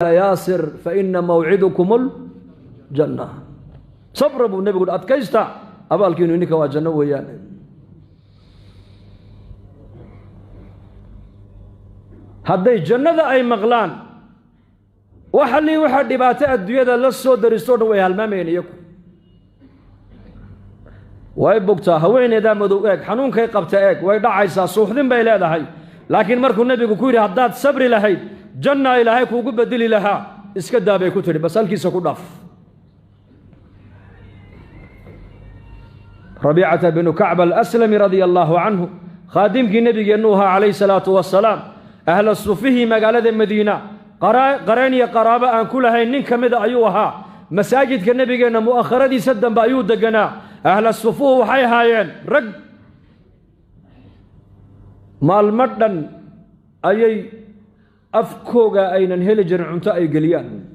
Yaasir, faina mawcidukum ljanna. Sabra buu nebigu, adkaysta, abaalkiinu ininka waa janno weeyaan. Hadday jannada ay maqlaan, waxalii waxaa dhibaato adduunyada la soo daristo o dhan way halmaamayeen iyaku. Way bogtaa haweeneydaa madow, eeg xanuunkay qabta, eeg way dhacaysaa, suuxdin bay leedahay. Laakiin markuu nebigu ku yidhi haddaad sabri lahayd janna ilaahay kuugu bedeli lahaa, iska daa bay ku tidhi, bas halkiisa ku dhaaf. Rabiicata binu Kacb Alaslami radia allaahu canhu, khaadimkii nebigeennu ahaa calayhi salaatu wasalaam, ahla sufihii magaalada Madiina qareen iyo qaraabo aan ku lahayn nin ka mida ayuu ahaa. Masaajidka nebigeenna mu'akharadiisa dambe ayuu deganaa. Ahla sufuhu waxay ahaayeen rag maalmo dhan ayay afkooga aynan heli jirin cunto ay geliyaan.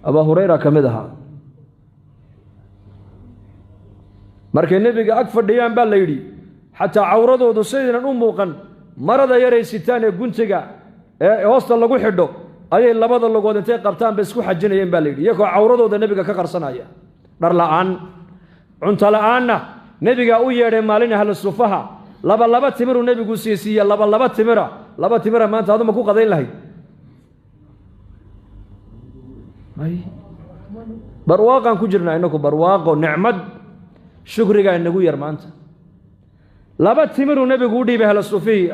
Abaa Hurayra ka mid ahaa. Markay nebiga ag fadhiyaan baa la yidhi, xataa cawradoodu sidaynan u muuqan, marada yaray sitaan ee guntiga ee hoosta lagu xidho ayay labada lugood intay qabtaan bay isku xajinayeen baa la yidhi, iyagoo cawradooda nebiga ka qarsanaya. Dhar la'aan, cunto la'aanna nebigaa u yeedhay maalin ahlu sufaha. Laba laba timiruu nebigu siisiiye, laba laba timira, laba timira maanta aduma ku qadayn lahayd? Barwaaqaan ku jirnaa inaku, barwaaqo, nicmad, shukrigaa inagu yar maanta. Laba timiruu nebigu u dhiibay ahla sufihi.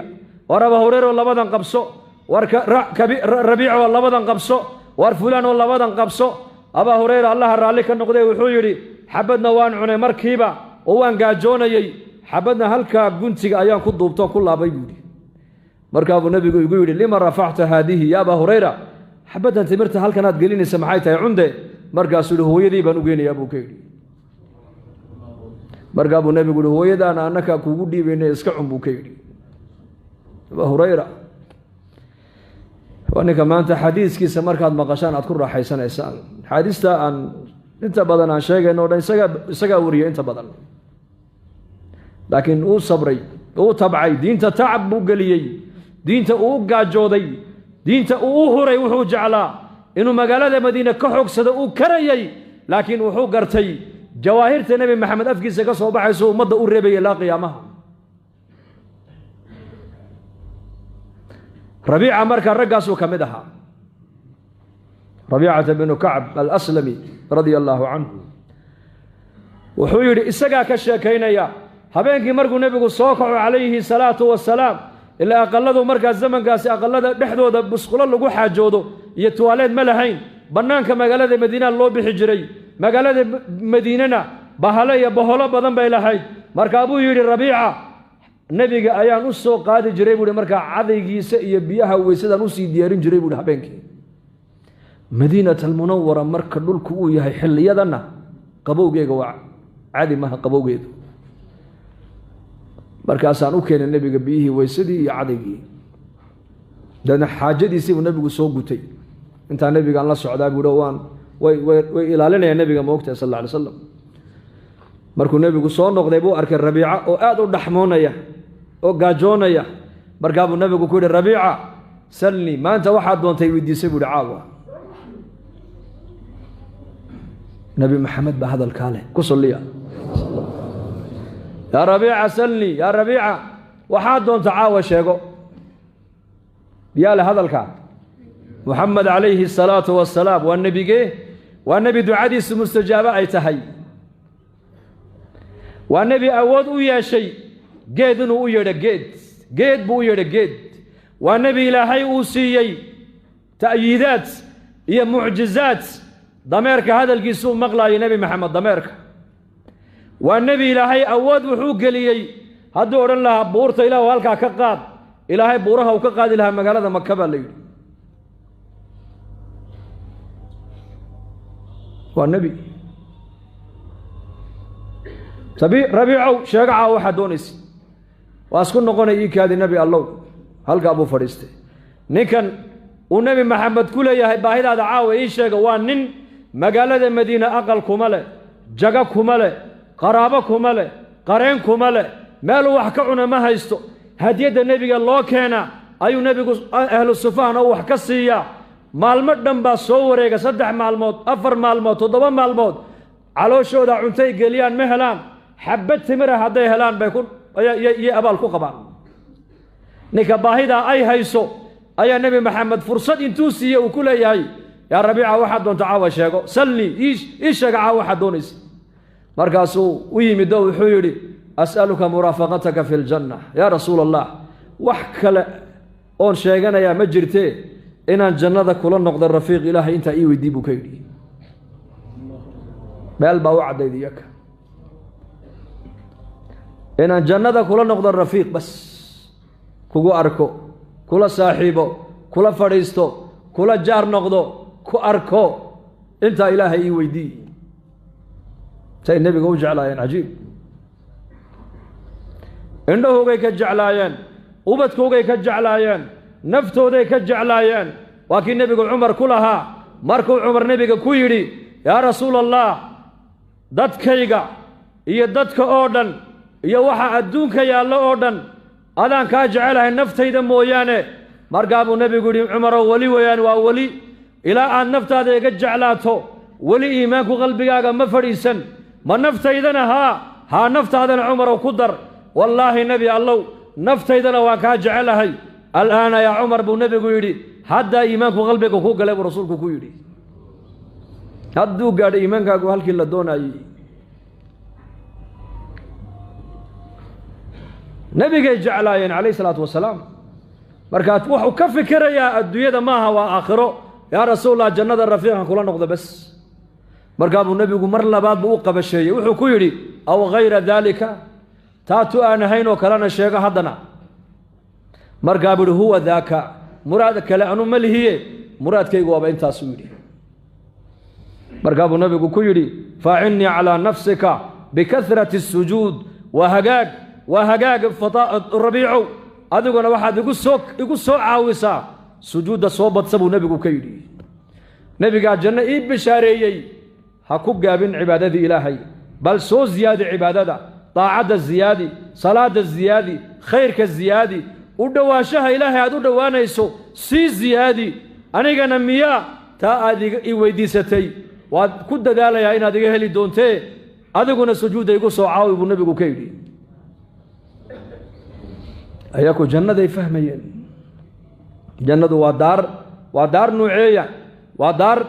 War Aba Hureyro, labadan qabso. War Rabiico, labadan qabso. War fulaan oo labadan qabso. Abaa Hureyra, Allaha raalli ka noqday, wuxuu yidhi xabadna waan cunay markiiba oo waan gaajoonayey, xabadna halkaa guntiga ayaan ku duubtoo ku laabay buu yidhi. Markaabuu nebigu igu yidhi, lima rafacta haadihi ya Abaa Hurayra? Xabaddan timirta halkanaad gelinaysa maxay tahay? Cunde. Markaasuu yihi, hooyadii baan u geynayaa buu ka yidhi. Markaa buu nebigu yihi, hooyadaana annakaa kuugu dhiibayna, iska cun buu ka yidhi. Abaa Hurayra waa ninka maanta xadiiskiisa markaad maqashaan aad ku raaxaysanaysaan. Axaadiista aan inta badan aan sheegayno o dhan isagaa wariyay inta badan, laakiin uu sabray, uu tabcay, diinta tacab buu geliyey, diinta uu u gaajooday, diinta uu u huray. Wuxuu jeclaa inuu magaalada Madiine ka xoogsado, uu karayay, laakiin wuxuu gartay jawaahirta Nebi Maxamed afkiisa ka soo baxayso ummadda u reebaya ilaa qiyaamaha. Rabiica markaa raggaasuu ka mid ahaa, Rabiicata binu Kacb Alaslami radia allaahu canhu. Wuxuu yidhi, isagaa ka sheekaynaya, habeenkii markuu nebigu soo kaco calayhi salaatu wasalaam, ilaa aqalladu markaas zamankaasi aqallada dhexdooda busqulo lagu xaajoodo iyo tuwaaleed ma lahayn, bannaanka magaalada Madiina loo bixi jiray. Magaalada Madiinana bahalo iyo boholo badan bay lahayd. Markaa buu yidhi Rabiica, nebiga ayaan u soo qaadi jiray buuhi, markaa cadaygiisa iyo biyaha weysadaan usii diyaarin jiray buuhi habeenkii. Madiinat Almunawara marka dhulku uu yahay xilliyadanna qabowgeega waa cadi maha qabowgeedu. Markaasaan u keenay nebiga biyihii weysadii iyo cadaygii, deedna xaajadiisii buu nebigu soo gutay. Intaa nebigaan la socdaa buuhi, waan way way way ilaalinayaan nebiga, moogtahay, sal alla alay slam. Markuu nebigu soo noqday buu arkay Rabiica oo aada u dhaxmoonaya oo gaajoonaya. Markaa buu nebigu ku yidhi, Rabiica, salnii, maanta waxaad doontay weydiisay buu yihi caawa. Nebi Maxamed baa hadalkaa leh, ku salliya. Yaa Rabiica salnii, yaa Rabiica, waxaad doonta caawa sheego. Yaa leh hadalkaa? Muxamed calayhi asalaatu wasalaam. Waa nebigee? Waa nebi ducadiisu mustajaabo ay tahay. Waa nebi awood u yeeshay geed inuu u yeedho, geed, geed buu u yeedho geed. Waa nebi Ilaahay uu siiyey ta'yiidaad iyo mucjizaad. Dameerka hadalkiisuu maqlaayay Nebi Maxamed, dameerka. Waa nebi Ilaahay awood wuxuu geliyey hadduu odhan lahaa buurta Ilaahu halkaa ka qaad, Ilaahay buuraha uu ka qaadi lahaa magaalada Maka baa la yidhi. Waa nebi. Rabiicow, sheego caawa waxaad doonaysa. Waa isku noqonay, ii kaadi Nebi Allow. Halkaa buu fadhiistay. Ninkan uu Nebi Maxamed ku leeyahay baahidaada caawa ii sheega waa nin magaalada Madiine aqal kuma leh, jago kuma leh, qaraabo kuma leh, qareen kuma leh, meeluu wax ka cuna ma haysto. Hadiyadda nebiga loo keenaa ayuu nebigu ahlu sufahna u wax ka siiyaa. Maalmo dhan baa soo wareega, 3 maalmood, 4 maalmood, 7 maalmood, calooshooda cuntay geliyaan ma helaan. Xabad timira hadday helaan bay iyo abaal ku qabaan. Ninka baahidaa ay hayso ayaa Nebi Maxamed fursad intuu siiye uu ku leeyahay, yaa Rabiica waxaad doonto caawa sheego, salnii ii sheega caawa waxaad doonaysa. Markaasuu u yimid oo wuxuu yidhi, as'aluka muraafaqataka fi ljanna yaa rasuul allah, wax kale oon sheeganayaa ma jirtee inaan jannada kula noqdo rafiiq ilaahay intaa ii weydii buu ka yidhi. Meel baa u caddayd iyaka inaan jannada kula noqdo rafiiq, bas kugu arko, kula saaxiibo, kula fadhiisto, kula jaar noqdo, ku arko, intaa ilaahay ii weydii. Say nebiga u jeclaayeen, cajiib. Indhahoogay ka jeclaayeen, ubadkoogay ka jeclaayeen, naftooday ka jeclaayeen. Waa kii nebigu Cumar ku lahaa markuu Cumar nebiga ku yidhi, yaa rasuul allah, dadkayga iyo dadka oo dhan iyo waxa adduunka yaallo oo dhan adaan kaa jecelahay naftayda mooyaane. Markaa buu nebigu yidhi, Cumarow weli weeyaan, waa weli, ilaa aad naftaada iga jeclaato weli iimaanku qalbigaaga ma fadhiisan. Ma naftaydana? Haa naftaadana Cumarow ku dar. Wallaahi nebi allow, naftaydana waan kaa jecelahay. Al'aana yaa Cumar buu nebigu yidhi, haddaa iimaanku qalbiga ku galay buu rasuulku ku yidhi. Hadduu gaadhay iimaankaagu halkii la doonayey. Nebigay jeclaayeen calayhi salaatu wasalaam. Markaa wuxuu ka fikirayaa adduunyada maaha, waa aakhiro. Yaa rasuulallah, jannada rafiiqan kula noqdo bas. Markaa buu nebigu mar labaad buu u qabasheeyey, wuxuu ku yidhi, aw hayra daalika, taatu aan ahayn oo kalena sheego haddana. Markaa buu yihi, huwa daaka, muraad kale anu ma lihiye, muraadkaygu waaba intaasuu yidhi. Markaa buu nebigu ku yidhi, faacinnii calaa nafsika bikahrati asujuud. Waa hagaag, waa hagaag Rabiicow, adiguna waxaad igu soo caawisaa sujuudda soo badsa buu nebigu ka yidhi. Nebigaa janno ii bishaareeyey, ha ku gaabin cibaadadii ilaahay, bal soo ziyaadi cibaadada, daacadda ziyaadi, salaadda ziyaadi, khayrka ziyaadi, u dhowaanshaha ilaahay aad u dhowaanayso sii ziyaadi. Anigana miyaa taa aad i weydiisatay waad ku dadaalayaa inaad iga heli doontee, adiguna sujuudda igu soo caawi buu nebigu ka yidhi. Ayaku jannaday fahmayeen. Jannadu waa daar, waa daar nuuceeya, waa daar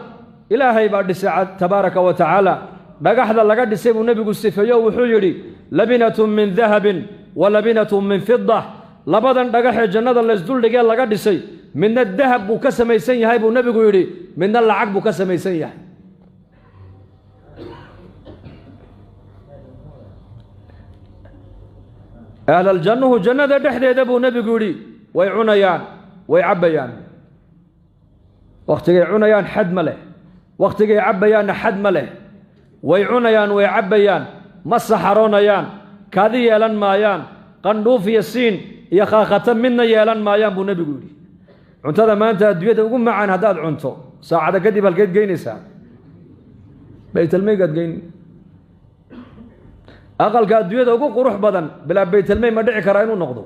ilaahay baa dhisay tabaaraka wa tacaala. Dhagaxda laga dhisay buu nebigu sifeeyo, wuxuu yidhi, labinatun min dahabin wa labinatun min fida. Labadan dhagaxee jannada laysduldhigee laga dhisay, midna dahab buu ka samaysan yahay buu nebigu yidhi, midna lacag buu ka samaysan yahay. Ahlaljannuhu jannada dhexdeeda buu nebigu yidhi way cunayaan, way cabbayaan. Wakhtigay cunayaan xad ma leh, wakhtigay cabbayaanna xad ma leh. Way cunayaan, way cabbayaan, ma saxaroonayaan, kaadi yeelan maayaan, qandhuuf iyo siin iyo khaakhata midna yeelan maayaan buu nebigu yidhi. Cuntada maanta adduunyada ugu macaan haddaad cunto, saacada kadib halkeed geynaysaa? Baytalmeygaad geyn. Aqalka adduunyada ugu qurux badan bilaa baytalmey ma dhici karaa inuu noqdo.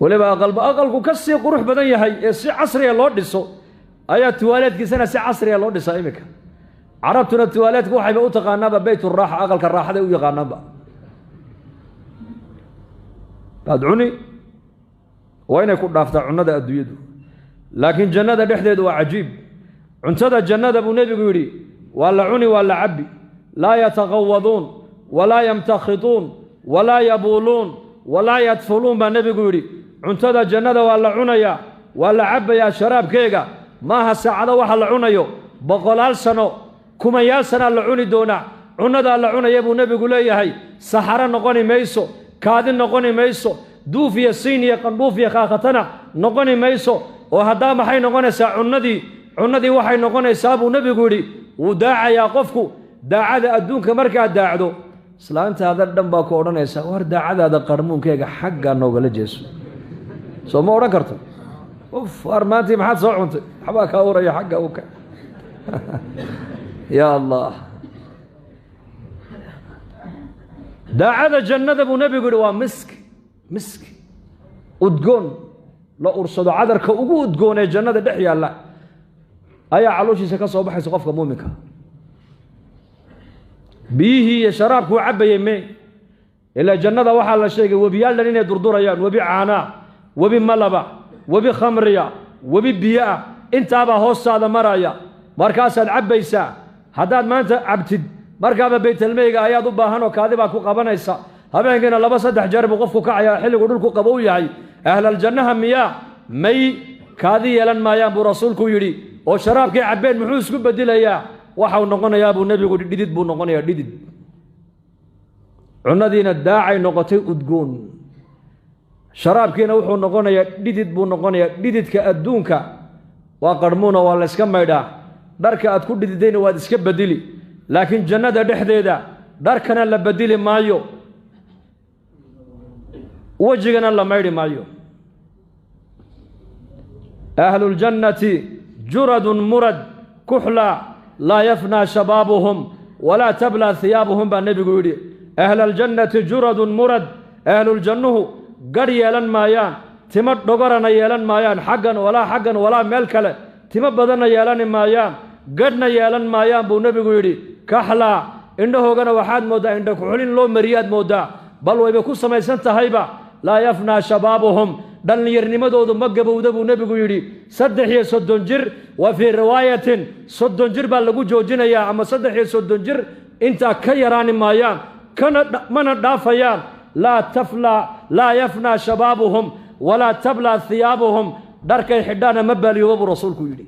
Weliba aqalba aqalku ka sii qurux badan yahay ee si casriga loo dhiso ayaa tuwaaleedkiisana si casriga loo dhisaa iminka. Carabtuna tuwaaleedku waxayba u taqaanaaba bayturaaxa, aqalka raaxaday u yaqaanaanba. Baad cuni, waa inay ku dhaaftaa cunnada adduunyadu. Laakiin jannada dhexdeedu waa cajiib. Cuntada jannada buu nebigu yidhi waa la cuni, waa la cabbi, laa yataqawaduun walaa yamtakhituun walaa yabuuluun walaa yadfuluun baa nebigu yidhi. Cuntada jannada waa la cunayaa, waa la cabbayaa sharaabkeega. Maaha saacado waxa la cunayo, 100 sano, 10,000 sanaa la cuni doonaa. Cunnadaa la cunaya buu nebigu leeyahay, saxaro noqoni mayso, kaadi noqoni mayso, duuf iyo siin iyo qandhuuf iyo khaakhatana noqoni mayso. Oo haddaa maxay noqonaysaa cunnadii? Cunnadii waxay noqonaysaa buu nebigu yidhi, wuu daacayaa qofku. Daacada adduunka markaad daacdo, islaantaada dhan baa ku odhanaysaa, war daacadaada qarmuunkeega xaggaa noogala jeeso. Soo ma odhan karto? Uf, war maantii maxaad soo cuntay? Waxbaa kaa uraya xagga uka. Yaa allah, Daacada jannada buu nebigu yidhi waa misk, misk udgoon la ursado, cadarka ugu udgoon ee jannada dhex yaalla ayaa calooshiisa ka soo baxaysa qofka muuminka. Biyihii iyo sharaabkuu cabbayey mee, ilaa jannada waxaa la sheegay webiyaal dhan inay durdurayaan, webi caanaa, webi malaba, webi khamriya, webi biyo ah, intaabaa hoostaada maraya, markaasaad cabbaysaa. Haddaad maanta cabtid markaaba baytalmeyga ayaad u baahan oo kaadi baa ku qabanaysa. Habeenkiina 2-3 jeer buu qofku kacayaa xilligu dhulku qabo u yahay. Ahlaljannaha miyaa may kaadi yeelan maayaan buu rasuulku yidhi. Oo sharaabkii cabbeen muxuu isku bedelayaa? Waxau noqonayaa buu nebigu yidhi dhidid buu noqonayaa, dhidid. Cunadiina daacay noqotay udgoon, sharaabkiina wuxuu noqonayaa dhidid buu noqonayaa. Dhididka adduunka waa qarhmuuna, waa la yska maydhaa, dharka aad ku dhididayna waad iska bedeli, laakiin jannada dhexdeeda dharkana la bedeli maayo, wejigana la maydhi maayo. Ahluljannati juradun murad kuxlaa laa yafnaa shabaabuhum walaa tablaa hiyaabuhum baa nebigu yidhi. Ahlaljannati juradun murad, ahluljannuhu gadh yeelan maayaan, timo dhogorana yeelan maayaan, xaggan walaa xaggan walaa meel kale, timo badanna yeelani maayaan, gadhna yeelan maayaan buu nebigu yidhi. Kaxlaa, indhahoogana waxaad mooddaa indha kuxulin loo mariyaad mooddaa, bal wayba ku samaysan tahayba. Laa yafnaa shabaabuhum, dhallinyarnimadoodu ma gabowda buu nebigu yidhi. 33 jir, wa fii riwaayatin 30 jir baa lagu joojinayaa, ama 33 jir intaa ka yaraani maayaan, kana mana dhaafayaan. Laa yafnaa shabaabuhum walaa tablaa hiyaabuhum, dharkay xidhaana ma baaliyooba buu rasuulku yidhi.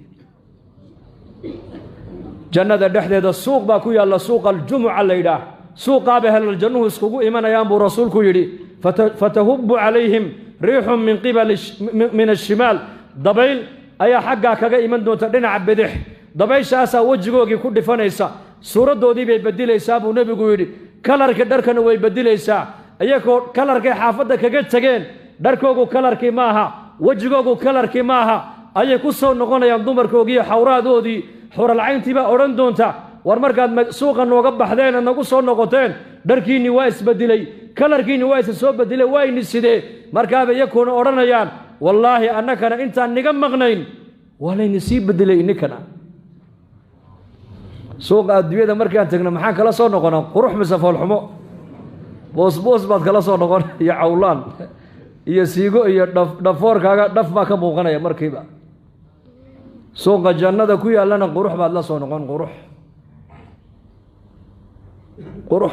Jannada dhexdeeda suuq baa ku yaalla, suuqa aljumuca la yidhaah, suuqaaba helaljannuhu iskugu imanayaan buu rasuulku yidhi. Fatahubu calayhim riixun min qibali min ashimaal, dabayl ayaa xaggaa kaga iman doonta dhinaca bidix, dabayshaasaa wejigoogii ku dhifanaysa, suuraddoodii bay bedilaysaa buu nebigu yidhi. Kalarkii dharkana way bedilaysaa, iyagoo kalarkay xaafadda kaga tegeen dharkoogu kalarkii maaha, wejigoogu kalarkii maaha, ayay ku soo noqonayaan dumarkoogiiyo xawraadoodii. Xuralcayntii baa odhan doonta, war markaad suuqa nooga baxdeen aad nagu soo noqoteen dharkiinni waa isbedelay, kalarkiinni waa isa soo bedelay, waa ini sidee? Markaaba iyakuuna odhanayaan, wallaahi annakana intaan niga maqnayn waa layni sii bedelay ininkana. Suuqa adduunyada markaan tegno maxaan kala soo noqonaa? Qurux mise foolxumo? Boosboos baad kala soo noqon, iyo cawlaan iyo siigo iyo dhafoorkaaga dhaf baa ka muuqanaya markiiba. Suuqa jannada ku yaallana qurux baad la soo noqon, qurux qurux.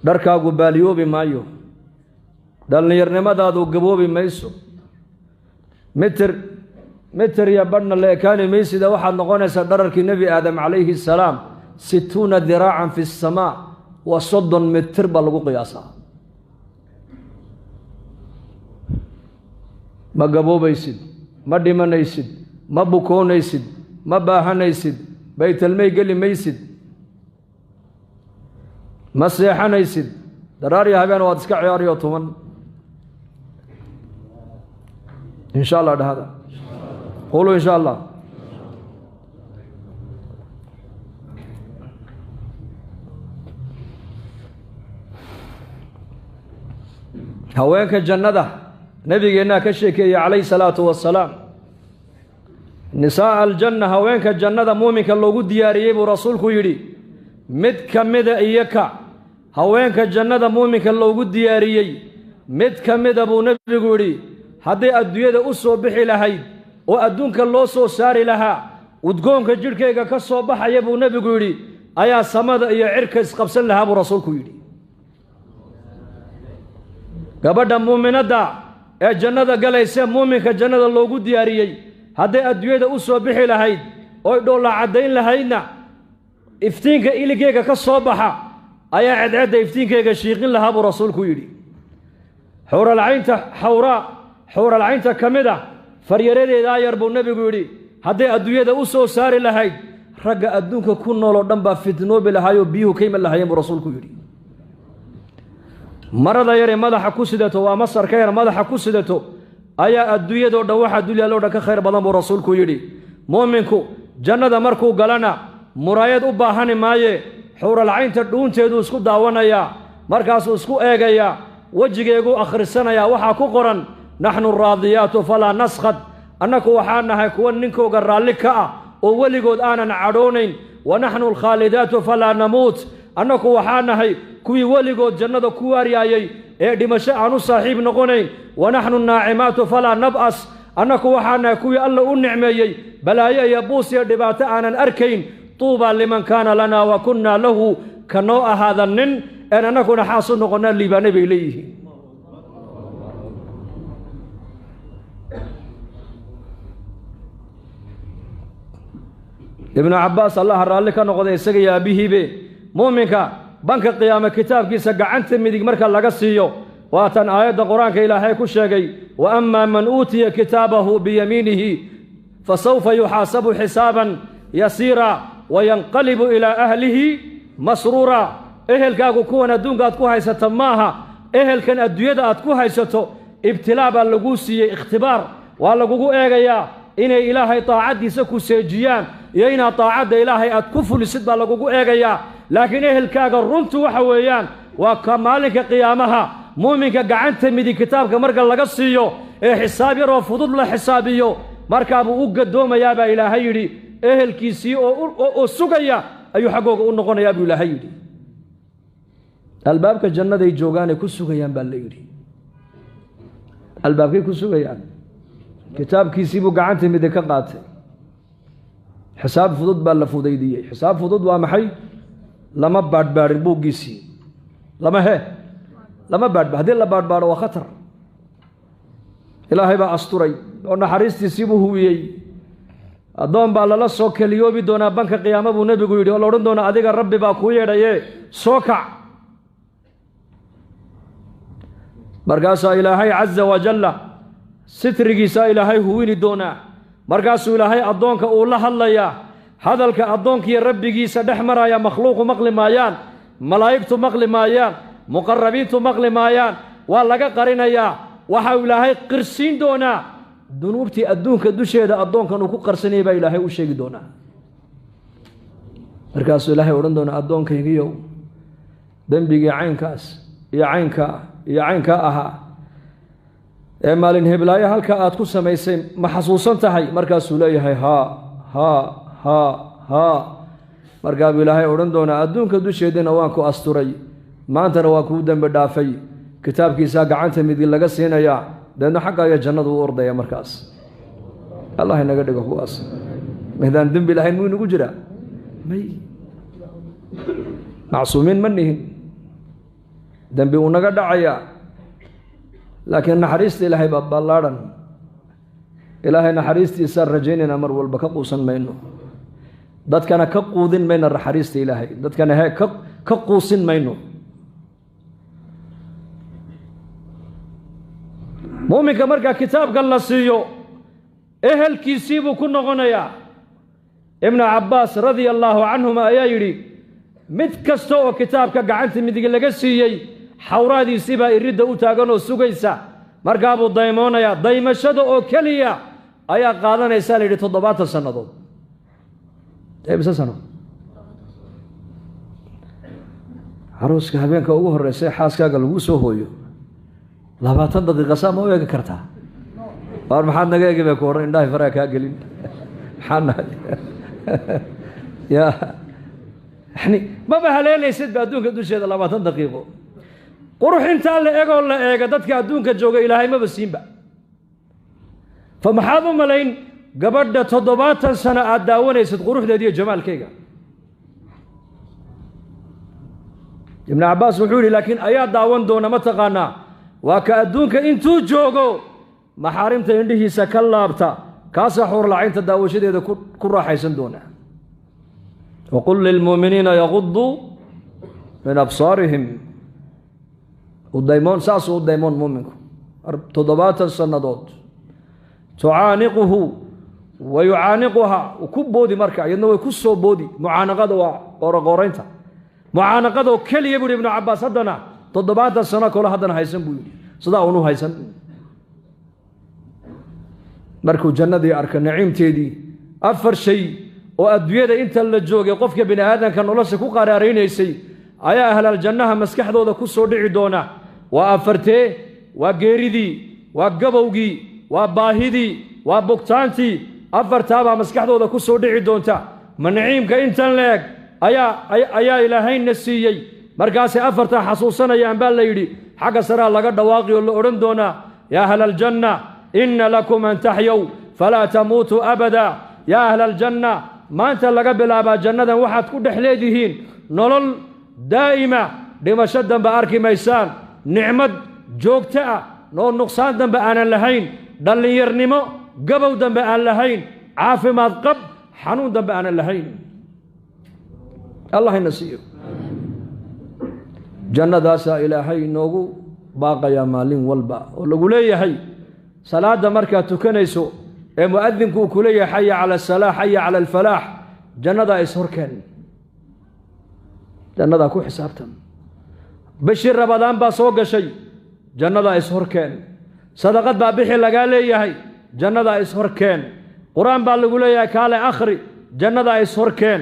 Dharkaagu baaliyoobi maayo, dhallinyarnimadaadu gaboobi mayso, mitir mitir iyo badhna la ekaani maysida. Waxaad noqonaysaa dhararkii nebi aadam calayhi assalaam, 60 diraacan fi asamaa, waa 30 mitir baa lagu qiyaasaa. Ma gaboobaysid, ma dhimanaysid, ma bukoonaysid, ma baahanaysid, baytalmey geli maysid, ma seexanaysid, daraariyo habeen waad iska ciyaariyo tuman. In sha allah dhahada, quluu in sha allah. Haweenka jannada nabigeennaa ka sheekeeyey calayhi salaatu wasalaam. Nisaa'a aljanna, haweenka jannada muuminka loogu diyaariyey buu rasuulku yidhi, mid ka mida iyaka haweenka jannada muuminka loogu diyaariyey mid ka mida buu nebigu yidhi, hadday adduunyada u soo bixi lahayd oo adduunka loo soo saari lahaa, udgoonka jidhkayga ka soo baxaya buu nebigu yidhi ayaa samada iyo cirka isqabsan lahaa buu rasuulku yidhi. Gabadha muuminadda ee jannada galaysa muuminka jannada loogu diyaariyey hadday adduunyada u soo bixi lahayd oy dhoolla caddayn lahaydna, iftiinka iligeyga ka soo baxa ayaa cedcedda iftiinkayga shiiqin lahaa buu rasuulku yidhi. Xuuralcaynta xawraa, xuuralcaynta ka mid ah faryaradeedaa yar buu nebigu yidhi, hadday adduunyada u soo saari lahayd ragga adduunka ku nool oo dhan baa fitnoobi lahaayoo biyuhu ka iman lahaayeen buu rasuulku yidhi. Marada yaree madaxa ku sidato, waa masarka yar madaxa ku sidato, ayaa adduunyadoo dhan waxaa dulyaaloo dhan ka khayr badan buu rasuulku yidhi. Muuminku jannada markuu galana muraayad u baahani maaye, Xuuralcaynta dhuunteeduu isku daawanayaa, markaasuu isku eegayaa, wejigeeguu akhrisanayaa. Waxaa ku qoran naxnu raadiyaatu falaa naskhad, annaku waxaa nahay kuwa ninkooga raalli ka ah oo weligood aanan cadhoonayn. Wa naxnu alkhaalidaatu falaa namuut, annaku waxaa nahay kuwii weligood jannada ku waaryaayey ee dhimasho aan u saaxiib noqonayn. Wa naxnu naacimaatu falaa nab'as, annaku waxaa nahay kuwii alla u nicmeeyey balaayo iyo buus iyo dhibaato aanan arkayn. Tuubaa liman kaana lanaa wa kunnaa lahu, ka noo ahaada nin een annakuna xaas u noqonnaa liibaanay bay leeyihiin. Ibnu Cabbaas allaha raalli ka noqday isaga iyo aabbihiibe, muuminka banka qiyaame kitaabkiisa gacanta midig marka laga siiyo, waatan aayadda qur-aanka Ilaahay ku sheegay: wa amaa man uutiya kitaabahu biyamiinihi fasawfa yuxaasabu xisaaban yasiira wayanqalibu ilaa ahlihi masruura. Ehelkaagu kuwan adduunka aad ku haysata maaha, ehelkan adduunyada aad ku haysato ibtilaa baa laguu siiyey, ikhtibaar waa lagugu eegayaa inay Ilaahay daacaddiisa ku seejiyaan iyo inaad daacadda Ilaahay aad ku fulisid baa lagugu eegayaa. Laakiin ehelkaaga runtu waxa weeyaan waa ka maalinka qiyaamaha muuminka gacanta midig kitaabka marka laga siiyo ee xisaab yaroo fudud la xisaabiyo, markaabuu u gadoomayaa baa Ilaahay yidhi, ehelkiisii oo sugaya ayuu xaggooga u noqonayaa buu Ilaahay yidhi. Albaabka jannaday joogaanay ku sugayaan baa la yidhi. Albaabkay ku sugayaan, kitaabkiisii buu gacanta midig ka qaatay, xisaab fudud baa la fudaydiyey. Xisaab fudud waa maxay? Lama baadhbaadhin buuggiisii, lama baadhba. Haddii la baadhbaadho waa khatar. Ilaahay baa asturay oo naxariistiisiibuu huwiyey. Addoon baa lala soo keliyoobi doonaa banka qiyaamo buu nebigu yidhi, oo la odhan doonaa adiga Rabbi baa kuu yeedhaye soo kac. Markaasaa Ilaahay casa wajalla sitrigiisaa Ilaahay huwini doonaa. Markaasuu Ilaahay addoonka uu la hadlayaa, hadalka addoonkiiyo rabbigiisa dhex maraya makhluuqu maqli maayaan, malaa'igtu maqli maayaan, muqarabiintu maqli maayaan, waa laga qarinayaa. Waxau Ilaahay qirsiin doonaa dunuubtii adduunka dusheeda addoonkan uu ku qarsanayay baa Ilaahay u sheegi doonaa. Markaasuu Ilaahay odhan doonaa addoonkaygiyow, dembigii caynkaas iyo caynkaa iyo caynkaa ahaa ee maalin heblaayo halkaa aad ku samaysay ma xasuusan tahay? Markaasuu leeyahay haa haa haa haa. Markaa buu Ilaahay odhan doonaa adduunka dusheedina waan ku asturay, maantana waa kuu dembi dhaafay. Kitaabkiisaa gacanta midig laga siinayaa, deedna xaggaayo jannadu u ordaya. Markaas Allah inaga dhigo kuwaas. Maydaan dembi lahayn muu inagu jiraa? May, macsuumiin ma nihin, dembi uu naga dhacayaa, laakiin naxariista Ilaahay baa ballaadhan. Ilaahay naxariistiisaan rajaynaynaa, mar walba ka quusan mayno, dadkana ka quudin mayno naxariista Ilaahay, dadkana he ka quusin mayno. Muuminka markaa kitaabka la siiyo ehelkiisii buu ku noqonayaa. Ibnu Cabbaas radia allaahu canhuma ayaa yidhi mid kasta oo kitaabka gacanta midig laga siiyey xawraadiisii baa iridda u taagan oo sugaysa, markaabuu daymoonayaa. Daymashada oo keliya ayaa qaadanaysaa la yidhi 70 sannadood. Mise sano caruuska habeenka ugu horreysa xaaskaaga lagu soo hooyo 20 daqiiqa saa ma u eegi kartaa? Waar maxaad naga eegi bay ku odhan, indhahay faraha kaa gelin, maxaa nahay ya yani maba haleelaysid ba adduunka dusheeda 20 daqiiqo. Qurux intaa la egoo la eega dadka adduunka jooga Ilaahay maba siinba. Fa maxaad u malayn gabadha 70 sano aad daawanaysid quruxdeeda iyo jamaalkayga? Ibnu Cabbaas wuxuu yidhi laakiin ayaa daawan doona ma taqaanaa? Waa ka adduunka intuu joogo maxaarimta indhihiisa ka laabta, kaasaa xuurlacaynta daawashadeeda ku raaxaysan doona. Waqul lilmuuminiina yaguduu min absaarihim. Udaymoon, saasuu u daymoon muuminku 70 sannadood. Tucaaniquhu wa yucaaniquhaa, ku boodi marka iyadna way ku soo boodi. Mucaanaqada waa qooroqooraynta, mucaanaqadoo keliya buu yidhi Ibnu Cabbaas haddana 70 sano kale haddana haysan buu yidhi, sidaa unu haysan. Markuu jannadii arka naciimteedii, 4 shay oo adduunyada inta la joogay qofka bini aadamka nolosha ku qaraaraynaysay ayaa ahlal jannaha maskaxdooda ku soo dhici doona. Waa afartee? Waa geeridii, waa gabowgii, waa baahidii, waa bugtaantii. Afartaabaa maskaxdooda ku soo dhici doonta. Ma naciimka intan leeg ayaa ilaahayna siiyey? Markaasay afartaa xasuusanayaan baa la yidhi. Xagga saraa laga dhawaaqi oo la odhan doonaa: yaa ahla aljanna, inna lakum an taxyow falaa tamuutuu abada. Yaa ahla aljanna, maanta laga bilaabaa jannadan waxaad ku dhex leedihiin nolol daa'ima, dhimasho dambe arki maysaan, nicmad joogto ah oo nuqsaan dambe aanan lahayn, dhallinyarnimo gabow dambe aan lahayn, caafimaad qab, xanuun dambe aanan lahayn. Allah ina siiyo jannadaasaa ilaahay inoogu baaqayaa maalin walba, oo lagu leeyahay salaadda markaad tukanayso ee mu'adinku uu ku leeyahay xaya cala asalaax, xaya cala alfalaax, jannadaa is-horkeen, jannadaa ku xisaabtan. Bishii Rabadaan baa soo gashay, jannadaa is-horkeen. Sadaqad baa bixi lagaa leeyahay, jannadaa is-horkeen. Qur-aan baa lagu leeyahay kaale akhri, jannadaa is-horkeen.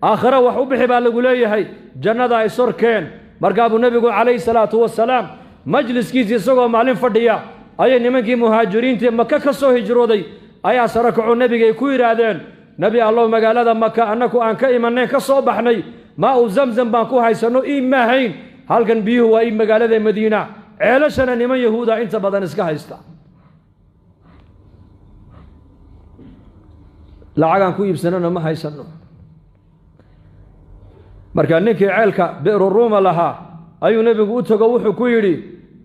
Aakhiro wax u bixi baa lagu leeyahay, jannadaa is-horkeen. Markaa buu nebigu calayhi salaatu wasalaam majliskiisii isagoo maalin fadhiya ayay nimankii muhaajiriintii Maka ka soo hijrooday ayaa sare kacoo nebigay ku yidhaahdeen: Nebi Allow, magaalada Maka annaku aan ka imanayn, ka soo baxnay, maa uu Zamzam baan ku haysanno, iib maahayn. Halkan biyuhu waa iib magaalada Madiina, ceelashana niman Yahuuda inta badan iska haysta, lacagaan ku iibsanona ma haysanno. Marka ninkii ceelka Bi'ru Ruuma lahaa ayuu nebigu u tago, wuxuu ku yidhi: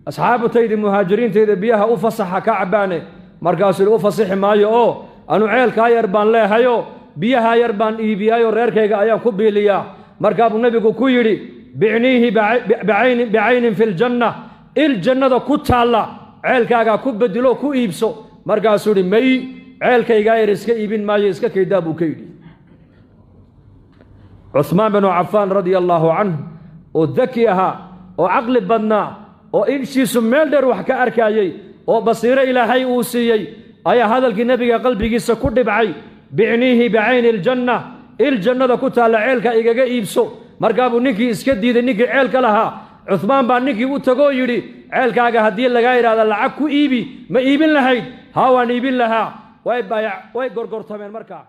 asxaabtaydi muhaajiriintayda biyaha u fasaxa ka cabbaane. Markaasuu yidhi: u fasixi maayo, oo anu ceelkaa yar baan leehayo, biyahaa yar baan iibiyaayo, reerkayga ayaan ku biiliyaa. Markaa buu nebigu ku yidhi: bicniihi bicaynin fi ljanna, il jannada ku taalla ceelkaagaa ku bedelo, ku iibso. Markaasuu yidhi: may, ceelkaygaa yar iska iibin maayo, iska kaydaa buu ka yidhi. Cuhmaan binu Cafaan radia allaahu canhu, oo daki ahaa oo caqli badnaa oo ishiisu meel dheer wax ka arkaayey oo basiiro ilaahay uu siiyey, ayaa hadalkii nebiga qalbigiisa ku dhibcay: bicniihi bicayni iljanna, il jannada ku taalla ceelka igaga iibso. Markaa buu ninkii iska diiday, ninkii ceelka lahaa. Cuhmaan baa ninkii u tagoo yidhi: ceelkaaga haddii lagaa yidhahda lacag ku iibi, ma iibin lahayd? Haa, waan iibin lahaa. Way gorgortameen markaa.